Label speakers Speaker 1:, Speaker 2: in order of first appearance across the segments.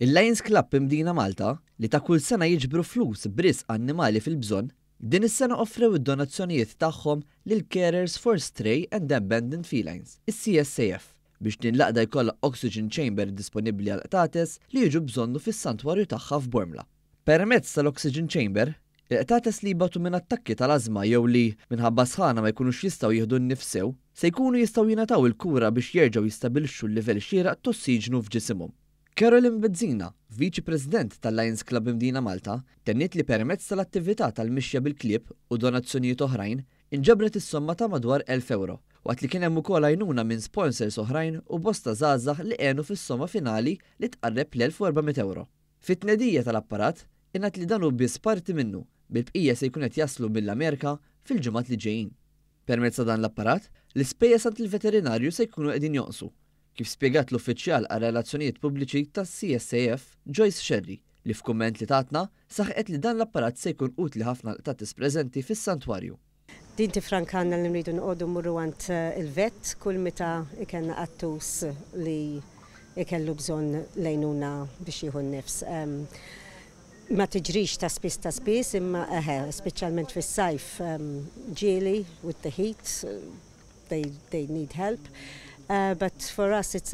Speaker 1: Il-Lions Club Imdina Malta, li ta' kull sena jiġbru flus b'risq annimali fil-bżonn, din is-sena offrew id-donazzjonijiet tagħhom lil Carers for Stray and Abandoned Felines, is-CSAF, biex din l-għaqda jkollha oxygen chamber disponibbli għal qtates li jiġu bżonnu fis-santwarju tagħha f'Bormla. Permezz tal-oxygen chamber, il-qtates li jbatu minn attakki tal-ażma jew li, minħabba sħana, ma jkunux jistgħu jieħdu n-nifs sew, se jkunu jistgħu jingħataw il-kura biex jerġgħu jistabilixxu l-livell xieraq t'ossiġnu f'ġisimhom. Carolyn Bezzina, Viċi President tal-Lions Club Imdina Malta, tenniet li permezz tal-attività tal-mixja bil-klieb u donazzjonijiet oħrajn, inġabret is-somma ta' madwar 1000 euro, waqt li kien hemm ukoll għajnuna minn sponsors oħrajn u bosta żgħażagħ li għenu fis-somma finali li tqarreb l-1400 euro. Fit-tnedija tal-apparat, ingħad li dan hu biss parti minnu, bil-bqija se jkun qed jaslu mill-Amerika fil-ġimgħat li ġejjin. Permezz ta' dan l-apparat, l-ispejjeż għand il-veterinarju se jkunu qegħdin jonqsu, kif spjegat l-uffiċjal għal relazzjonijiet pubbliċi tas-CSAF, Joyce Sherry, li f'kumment li tatna saħqet li dan l-apparat se jkun utli ħafna l-qtates preżenti fis-santwarju.
Speaker 2: Din tifrankalna li nridu noqogħdu mmorru għand il-vet kull meta ikollna qattus li ikellu bżonn l-għajnuna biex jieħu n-nifs. Ma tiġrix ta' spiss ta' spiss, imma eħe, speċjalment fis-sajf ġieli with the heat, they need help. But for us it's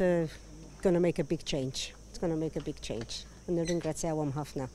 Speaker 2: gonna make a big change. It's gonna make a big change. Nirringrazzjawhom ħafna.